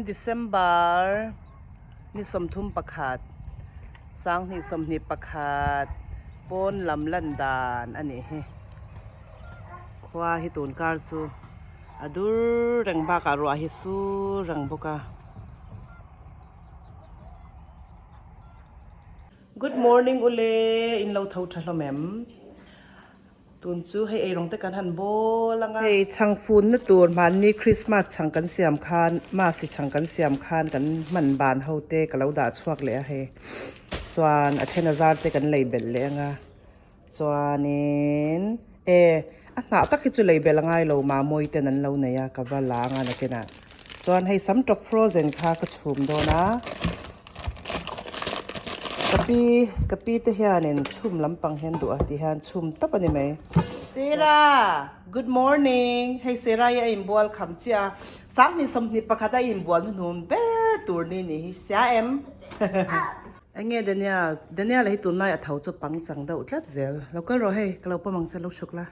December ni 31, 2021 pawn lam lan dan a nih hi. Khua hi tun kar chu a dur reng bakah ruah hi sur reng bawk a. Good morning ule, in lo tho tha hlawm em? Tun chu hei eirawng te kan han bawl ang a. Hei chhang funna tur hmanni Christmas chhang kan siam khan Masi chhang kan siam khan kan hman ban ho te ka lo dah chhuak leh a hei. Chuan a then a zar te kan lei belh leh ang a. Chuanin e a hnah tak hi chu lei belh a ngai lo Mamawii ten an lo nei a ka va la ang a nakinah. Chuan hei samtawk frozen kha ka chhum dawn a. Ka pi ka pi te hianin chhum lampang hian duh a ti hian chhum tawp a ni mai. Sarah good morning hei Sarah hi a inbual kham chiah a 21 a inbual hnuhnun ber tur ni ni hi sia em enge Daniel Daniel a hi tunlai a tho chu pangchang deuh tlat zel lo kal rawh hei ka lo pawm ang che lo chhuk la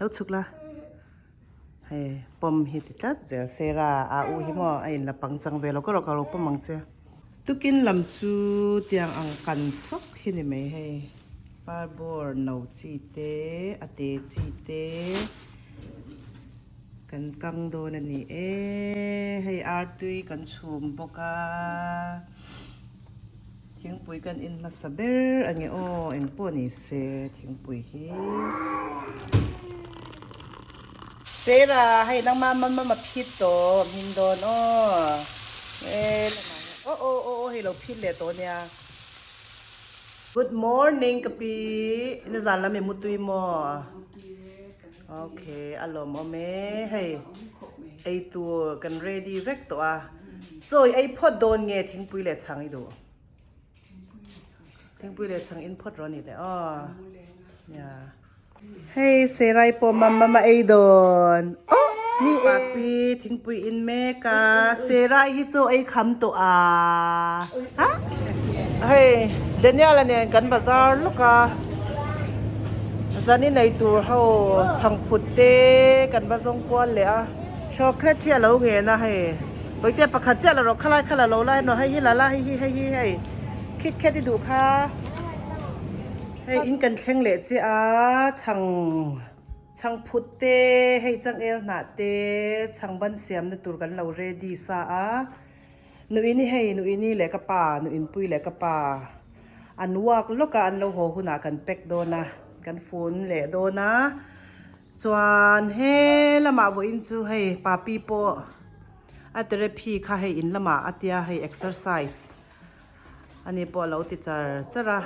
lo chhuk la. Hei pawm hi ti tlat zel Sera a u hi maw a in la pang chang ve lo ka rawh ka lo pawm ang che. Tukin lam chu tiang ang kan sawk hi ni mai hei parbawr no chi te a te chi te kan kang dawn a ni e hei artui kan chhum bawk a thingpui kan in hmasa ber a nge aw engpawh ni se thingpui hi. Sera hei nangma mama ma phit tawh hmin dawn aw e lamah hian aw aw aw aw hei lo phit leh tawh ania good morning ka pi nizan lam i mutui maw okay a lawmawm e hei ei tur kan ready vek tawh a chaw i ei phawt dawn nge thingpui leh chhang i duh. Thingpui leh chhang in phawt rawh ni le aw. Ya. Hei serai pawh mam mam a ei dawn. Oh ni e. Papi thingpui in mek a. Serai hi chu ei kham tawh a. Ha? Hei Daniel a nen kan bazar lawk a. Zan i nei tur ho chhangphut te kan va zawng kual leh a. Chocolate hi a lo ngen a hei. Bawihte pakhat chiah la rawh khalai kha la lo lai emaw hei hi la la hei hi hei hi hei khit khet i duh kha hei in kan thleng leh chiah a chhang chhang phut te hei changel hnah te chhang ban siamna tur kan lo ready sa a nuini hei nuini leh ka pa nuinpui leh ka pa an work lawk a an lo haw hunah kan pack dawn a kan fun leh dawn a. Chuan he lamah vawiin chu hei papi pawh a therapy kha hei in lamah a tia hei exercise ani pawh a lo ti char char a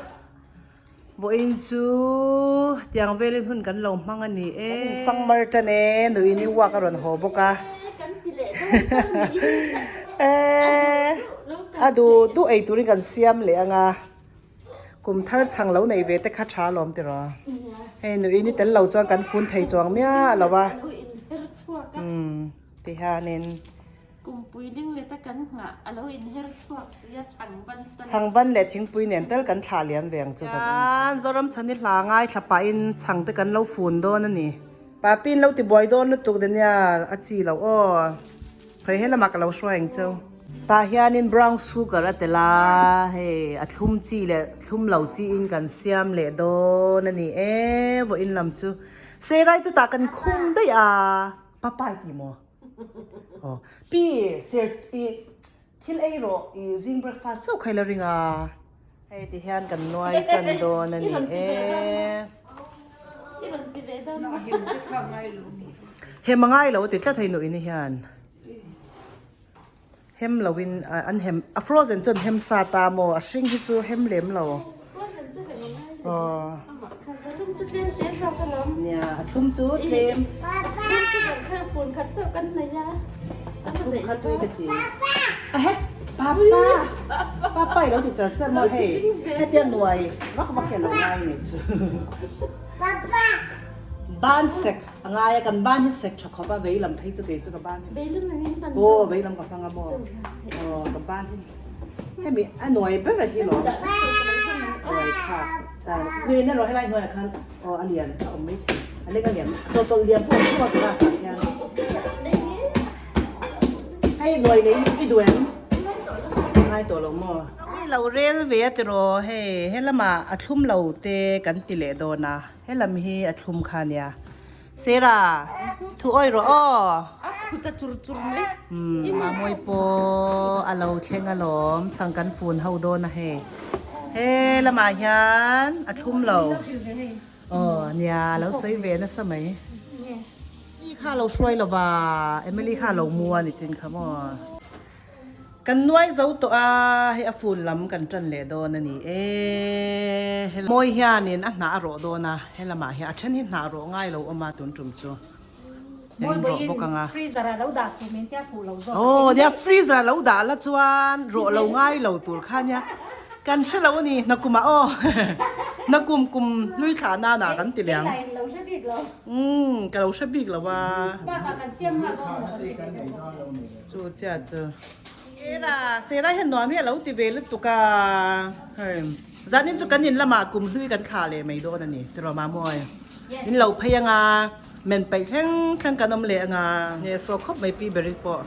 vawiin chu tiang velin hun kan lo hmang a ni e. Kan insang mar tan e nuin i uak a rawn haw bawk a a duh duh ei turin kan siam leh ang a. Kum thar chhang lo nei ve te kha tha alawm tiraw. Hei nuih ni tel lo chuan kan fun thei chuang miah lo a. Umm ti hianin. Kumpui ling leta kan nghah a lo inher chhuak si a chhang ban tal. Chhang ban leh thingpui nen tal kan thlah liam ve ang chu zan in. Chuan Zoram chhani hla ngaithla pahin chhang te kan lo fun dawn a ni. Papi in lo ti buai dawn lutuk Daniel a chi lo aw. Khawi he lamah ka lo hruai ang cheu. Tah hianin brown sugar a tel a, hei a thlum chi leh thlum lo chi in kan siam leh dawn a ni e, vawiin lam chu Serai chu tah kan khum daih a, papai tih maw? Aw pi ser i thil ei rawh i zing breakfast chauh kha i la ring a, hei ti hian kan nuai tan dawn a ni e. Hem a ngai lo a ti tlat hei nuih ni hian hem lo in an hem a frozen chuan hem sa ta maw a hring hi chu hem lem lo aw nia a thlum chu tlem a thlum kha tui ka ti a he papa papa i lo ti char char maw hei hetia nuai vak vak hi a lo ngai ni chu. Ban sek a ngai a, kan ban hi sek tha khawp a, vei lam phei chu kei chu ka ban hi. Aw vei lam ka hmang a maw. Aw ka ban hi hemi a nuai ber a hi lawm. Nuai thlak. Nuai na rawh helai hnuaiah khan aw a lian a awm mai thin. A leng a lian chawhtawlh lian pawh a awm tho a glass ah hian. Hei nuai nei i duh em? Ngai tawh lo maw? Hei lo rel ve a tiraw hei helamah a thlum lo te kan ti leh dawn a helam hi a thlum kha nia Sarah thu awih rawh aw. A khut a chur chur mai. Umm a mawi pawh a lo thleng alawm chhang kan fun ho dawn a hei helamah hian a thlum lo. Aw nia a lo sawi ve nasa mai. Emily kha a lo hruai lo va, Emily kha a lo mu a ni chin kha maw. Kan nuai zo tawh a, hei a fun lam kan tan leh dawn a ni e. Mawi hianin a hnah a rawh dawn a, helamah hian a then hi hnah rawh ngai lo awm a tun tum chu. Eng rawh bawk ang a. Freezer ah lo dah suh min tia fuh lo zawk. Aw nia freezer ah lo dah la chuan rawh lo ngai lo tur kha nia kan hre lo a ni nakum ah aw nakum kum hlui thlah nan ah kan ti leh ang. Kei lo hre bik lo. Umm ka lo hre bik lo a. Bakah kan siam nghal dawn lo kan ti ve deuh bawk. Chu chiah chu. Sera Sera hian nuam hi a lo ti ve lutuk a hei zanin chu kan in lamah kum hlui kan thlah leh mai dawn a ni tiraw Mamawi in lo phei anga men peih thleng thleng kan awm leh anga nge saw khawp mai pi berit pawh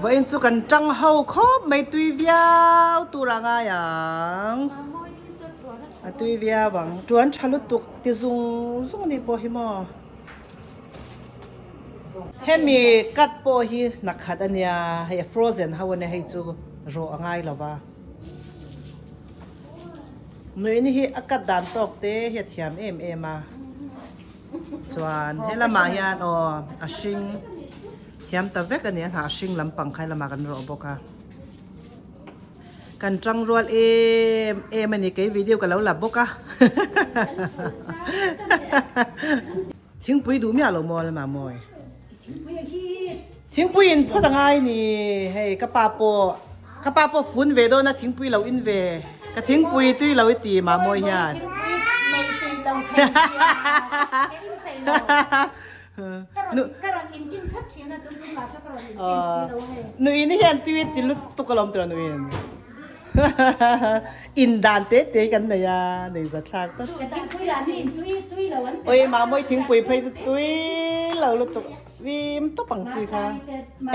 vawiin chu kan tang ho khawp mai tui viau tur a ngai ang a tui viau ang tuan tha lutuk ti zung zung a nih pawh hi maw. Hemi cut pawh hi hna khat a nia, hei a frozen ho a nia hei chu rawh a ngai lo va. Nuihni hi a cut dan tawk te hi a thiam em em a, chuan helamah hian aw a hring thiam ta vek a ni a, hnah hring lampang kha helamah kan rawh bawk a. Kan tang rual em em a ni kei video ka lo la bawk a Thingpui duh miah lo maw lama mawi Thingpui in phawt a ngai ni hei ka pa pawh ka pa pawh fun ve dawn a thingpui lo in ve ka thingpui tui lo i ti mah mawi hian Nuin hian tui ti lutuk alawm tura nuin in dan te te kan nei a nei za thlak tak oi mamoi thingpui phei chu tui lo lutuk fim tawp ang chi kha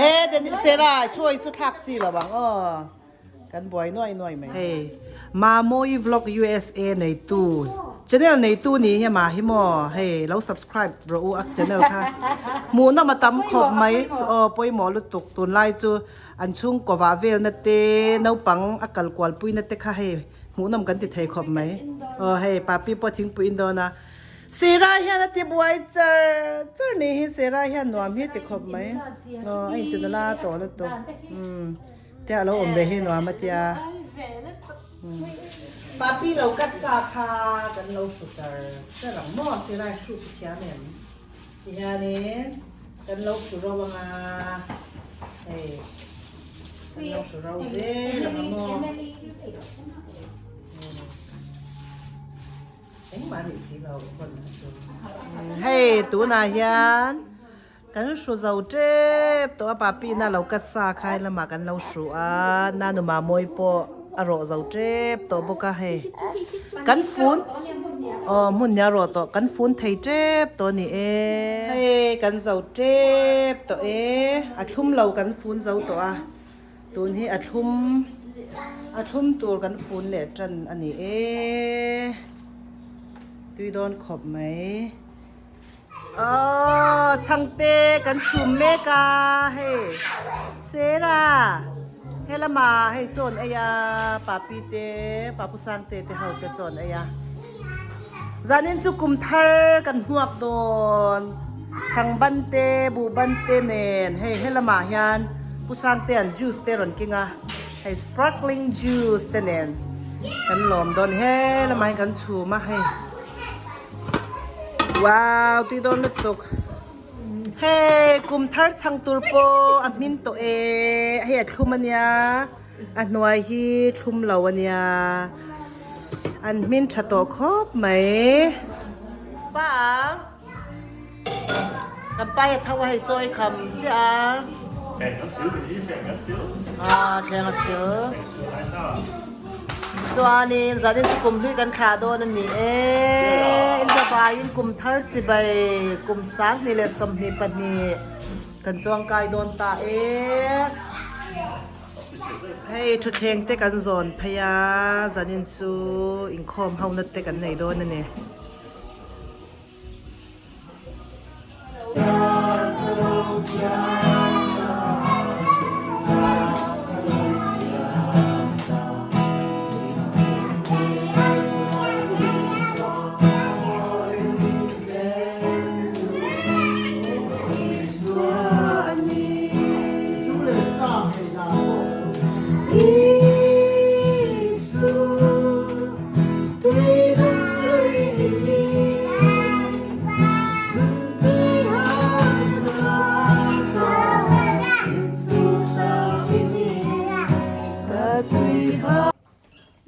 e sera thawi chu thlak chi lo ang aw. Kan buai nuai nuai mai. Hei Mamawii vlog USA neitu channel neitu ni hi mah hi maw hei lo subscribe rawh u a channel kha hmuhnawm a tam khawp mai aw pawimawh lutuk tunlai chu an chhungkaw vah velna te naupang a kal kual puina te kha hei hmuhnawm kan ti thei khawp mai aw hei papi pawh thingpui in dawn a Sira hian a ti buai char char ni hi Sira hian nuam hi ti khawp mai aw a intinala tawh lutuk umm. Te a lo awm ve hi nuam a tia. Papi lo cut sa kha kan lo hru char char ang maw silai hru chu thiam em ti hianin kan lo hru ro anga hei kan lo hru ro zel ang maw engmah a nih si lo hawn chu hei tunah hian. Kan hru zo tep tawh a, papi ina lo cut sa kha he lamah kan lo hru a, nanu Mamawi pawh a rawh zo tep tawh bawk a hei kan fun aw hmun nia rawh tawh kan fun thei tep tawh a ni e hei kan zo tep tawh e a thlum lo kan fun zo tawh a tun hi a thlum a thlum tur kan fun leh tan a ni e tui dawn khawp mai. Aww chhangte kan chhum mek a hei Sera helama hei chawn ei a papi te papu sangte te ho te chawn ei a zanin chu kum thar kan hmuak dawn chhang ban te buh ban te nen hei helamah hian pu sangte an juice te rawn keng a hei sparkling juice te nen kan lawm dawn helamah hian kan chhum a hei. Wow tui dawn lutuk hei kum thar chhang tur pawh a hmin tawh e hei a thlum ania a hnuai hi thlum lo ania an hmin tha tawh khawp mai pa kan pa hi a tho a hei chawi kham chiah a a thleng a sil. Chuanin zanin chu kum hlui kan thlah dawn a ni e. Inzavaiin kum thar chibai kum 2022 kan chuangkai dawn ta e. Hei thutthleng te kan zawn phei a, zanin chu inkhawm ho na te kan nei dawn a ni.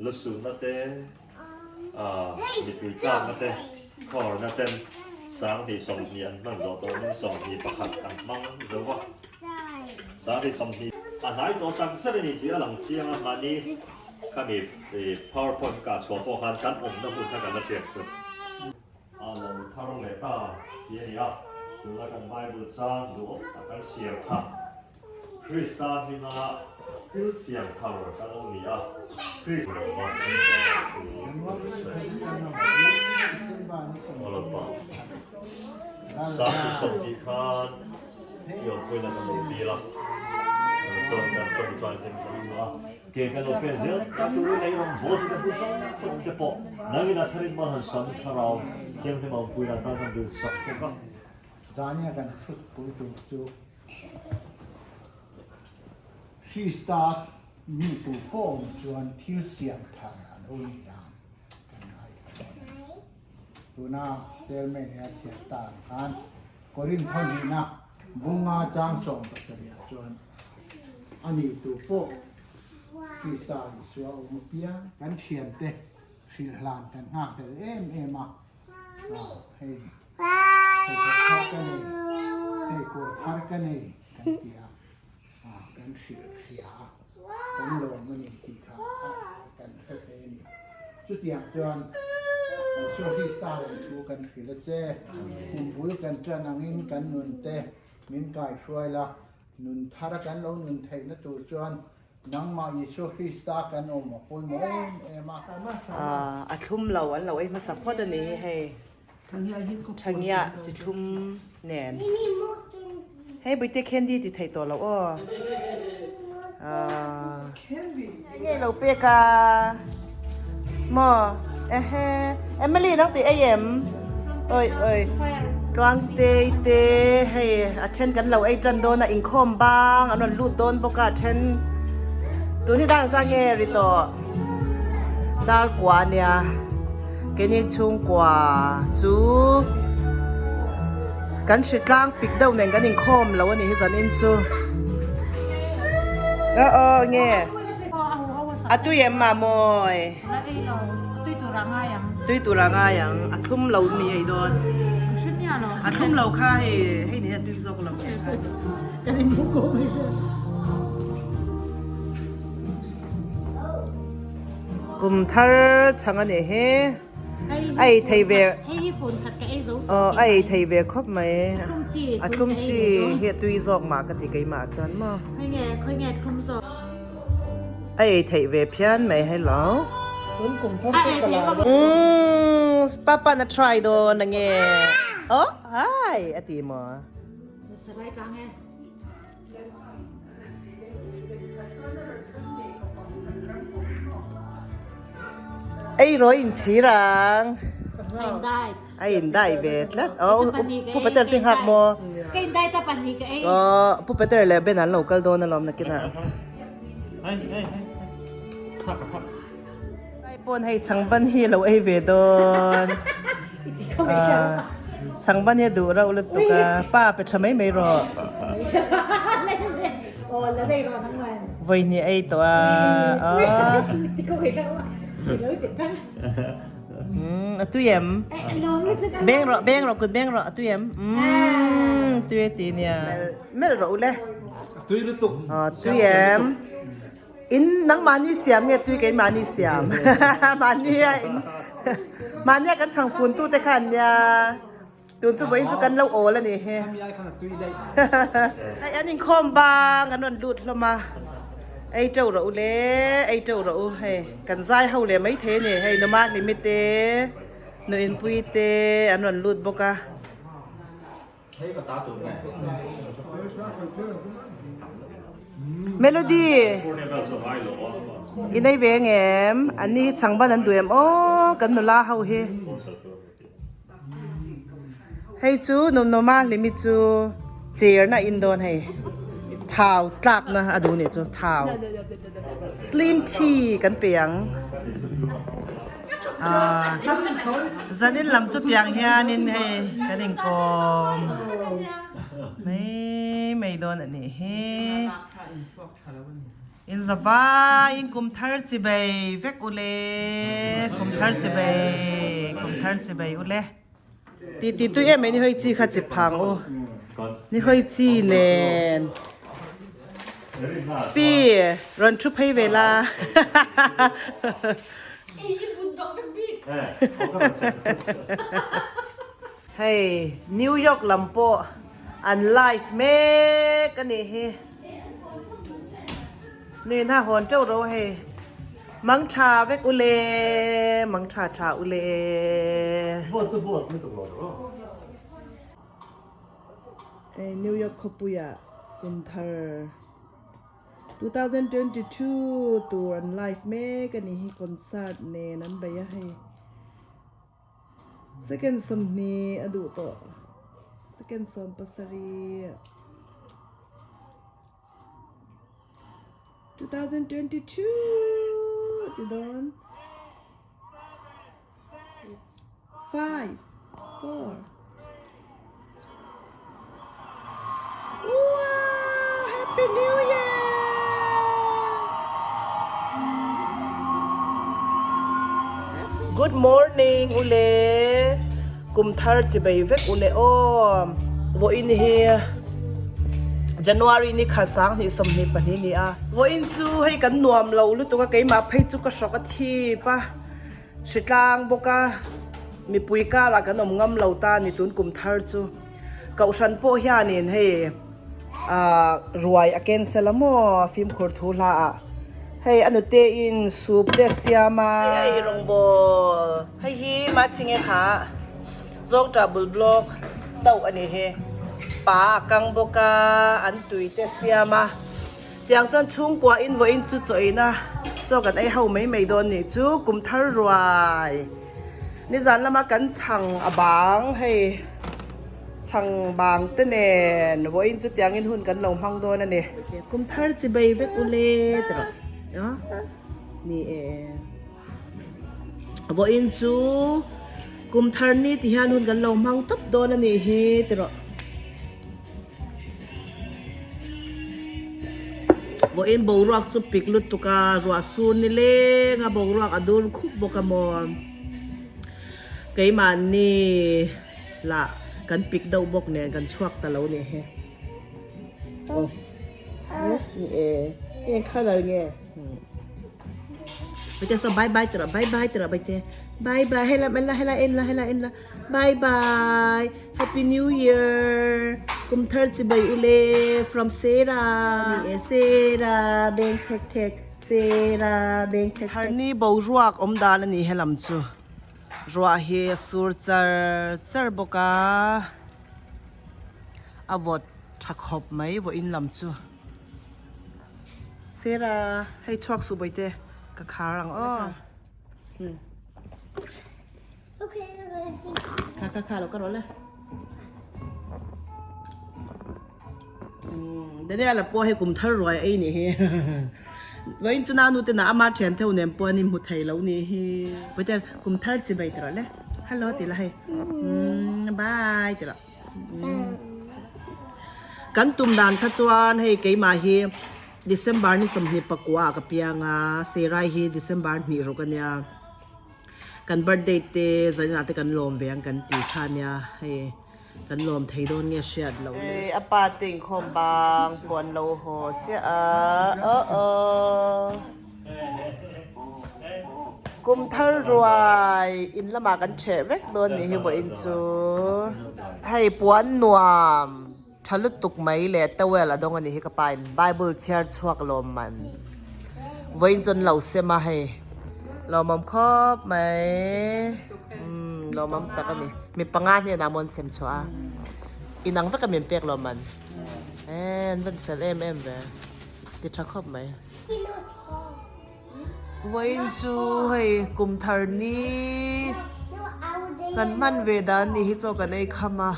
Lusunna te, mipui tlakna te, khawrna ten 2020 an hman zawh tawhin 21 an hmang zo va. 2020 a hnai tawh tak zet a ni tih a lang chiang a, mahni khami powerpoint kah chhuah pawh khan kan awmna hmun kha kan la hriat chu. A lo thar leh ta tih a ni a, tuna kan Bible chang duhawm tak kan chhiar kha Krista hminga thil siam thar kan lo ni a, Krista 20 khan i awmpuina kan lo dil a, chuan kan tawngtai hlim kan hmu a, ke kan lo pen zel ta turin ei rawn bawl chu kan hmu hrang hrang te pawh nangin a tharin man han sam thlarau thianghlim a awmpuina tan kan dil sak bawk a. Zania kan chhutpui tur chu Krista mi tu pawh awm chuan thil siam thar a lo ni dan kan ngaithla dawn a ni. Tuna chairman hi a chhiat ta ang khan Korinth hnihna bunga chang 70 ah chuan a ni tu pawh Krista Isua awm apiang kan thiante hrilh hlan kan nghak tel em em a, hei hei kawr thar ka nei, hei kawr thar ka nei kan ti a, kan hrilh hria a, kan lawm a ni tih kha kan hre thei a ni. Chutiang chuan Isua Krista lam thu kan hrilh a che. Kum bul kan tan angin kan nun te min kaihruai la, nun thar kan lo nun theihna tur chuan nangmah Isua Krista kan awm a pawimawh em em a. A thlum lo an lo ei hmasa phawt a ni hi hei. Thangia chi thlum nen. Hei Buite candy ti thei tawh lo aw. Ngei lo pek a. Maw ehe Emily nang ti ei em? Oi oi. Tluang te te hei a then kan lo ei tan dawn a inkhawm bang an rawn lut dawn bawk a a then. Tun hi dar zang nge ri tawh? Dar kua ania. Keini chhungkua chu kan hri tlang pik deuh nen kan inkhawm lo a nih hi zanin chu. Aw aw nge a tui em mah mawi? Tui tur a ngai ang a thlum lo mi ei dawn. A thlum lo kha hei hei ni hi a tui zawk lo. Kum thar chhang a nih hi. A ei thei ve. Aw a ei thei ve khawp mai. A thlum chi hi a tui zawk mah ka ti keimah chuan maw. A ei theih ve phian mai hello. Umm papa na try dawn ange. Oh hi a ti maw. Ei rawh in chhir ang. A in dai ve tlat. Oh Pu Peter te nghak maw? Ka in dai ta pahnih ka ei. Oh Pu Peter leh Ben an lo kal dawn alawm nakinah. Lai pawn hei changban hi lo ei ve dawn. Changban hi a duh rauh lutuk a, pa pe tha mai mai rawh. Vawihnih ei tawh a. A tui em? Beng rawh, beng rawh, kut beng rawh, a tui em? Tui a ti nia. Melh rawh u le. Tui lutuk. Tui em? In nangmahni siam nge tui keimahni siam? Mahnia in mahnia kan chhang fun tute kha an nia. Tun chu vawiin chu kan lo awl a nih hi. Hei an inkhawm bang an rawn lut hlawm a. Ei teuh rawh u le, ei teuh rawh u. Hei kan zai ho leh maithei a ni. Hei numa hlimi te, nu inpui te an rawn lut bawk a. Melody i nei ve ngem? An ni hi chhang ban an duh em aw kan nula ho hi. Hei chu Numnuma hlimi chu chair na in dawn hei thau tlak na a duh nih chu thau slim tea kan pe ang. Ahh zanin lam chu tiang hianin hei kan inkawm mai mai dawn a nih hi in zavaiin kum thar chi bai vek u le kum thar chi bai kum thar chi bai u le ti ti tui em mai ni hawi chi kha chi phang u ni hawi chi nen. Pi, rawn thu phei ve la. Hei, New York lam pawh an live mek a nih hi. Nuin ha hawn teuh ro hei. Mang tha vek u le, mang tha tha u le. New York khawpuiah kum thar 2022 tur an live mek a nih hi concert nen an bei a hei second 20 a duh tawh second 17 2022 ti dawn. 5 4 Wow Happy New Year Good morning ule kum thar chibai vek ule aw vawiin hi January ni kha 2022 ni a vawiin chu hei kan nuam lo lutuk a keimah phei chu ka hrawk a thip a. Hritlang bawk a, mipui karah kan awm ngam lo ta ni tun kum thar chu. Kohhran pawh hianin hei ah ruai a cancel a maw fimkhur thu hla ah hei a nute in soup te a siam a. Hei ei rawngbawl hei hi mahchinge kha zawngtah bul block tauh a ni hi pa a kang bawk a an tui te a siam a. Tiang chuan chhungkua in vawiin chu chaw eina chaw kan ei ho mai mai dawn nih chu kum thar ruai nizan lama kan chhang a bang hei chhang bang te nen vawiin chu tiangin hun kan lo hmang dawn a ni. Kum thar chi bai vek u le ti rawh ni e vawiin chu kum thar ni ti hian hun kan lo hmang tawp dawn a nih hi ti rawh. Vawiin boruak chu pik lutuk a, ruah sur ni leng a boruak a dur khup bawk a maw. Keimahni lah kan pik deuh bawk nen kan chhuak ta lo nih hi. Aw ni e, eng colour nge? Baite saw bye bye tawh bye bye tawh baite bye bye hela hela hela en la hela en la. Bye bye happy new year kum thar chibai ule from Sarah ni e Sarah beng thek thek Sarah beng thek thek. Harni boruak awm dan a ni helam chu ruah hi a sur char char bawk a a vawt tha khawp mai vawiin lam chu Sarah hei chhuak suh bawihte ka khar ang aw. Kha kha kha lo ka rawh le. Daniel a pawh hei kum thar ruai ei nih hi. Vawiin chu nau nu te na ama thian theuh nen pawh an inhmu thei lo nih hi. Puite kum thar chi bai ti rawh le. Hello ti la hei. Bye ti rawh. Kan tum dan kha chuan hei keimah hi December ni 24 ah ka piang a, Serai hi December 2 ruk ania. Kan birthday te zanin ah te kan lawm ve ang kan ti kha ania hei. Kan lawm thei dawn nge hriat loh le. A pa te inkhawm bang pawh an lo haw chiah a, aw aw. Kum thar ruai in lamah kan ṭheh vek dawn nih hi vawiin chu. Hei puan nuam tha lutuk mai leh towel a dawng a nih hi ka pa in bible chhiar chhuak lawm man. Vawiin chu an lo sem a hei lawmawm khawp mai umm lawmawm tak a ni. Mi panga hnenah maw an sem chhuah a inang vek a min pek lawm man eh an van fel em em ve ti tha khawp mai. Vawiin chu hei kum thar ni kan hman ve dan ni hi chaw kan ei kham a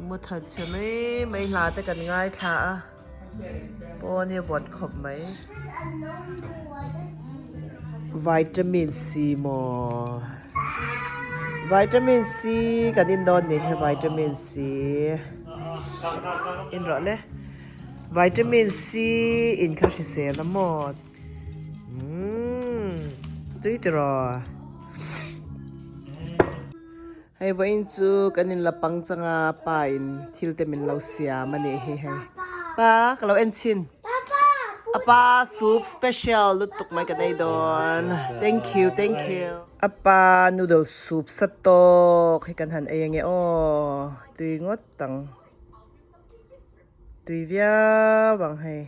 mu that chhe mai mai hla te kan ngaithla a pawn hi a vawt khawp mai. Vitamin C maw vitamin C kan in dawn ni hi vitamin C in rawh le. Vitamin C in kha hrisel a maw? Umm tui tiraw? Hei vawiin chu kan in la pang chang a pa in thil te min lo siam a nih hi hei. Pa ka lo en chhin. A pa soup special lutuk mai ka nei dawn. Thank you thank you. A pa noodle soup sa tawk hi kan han ei ange aw tui ngawt ang. Tui viau ang hei.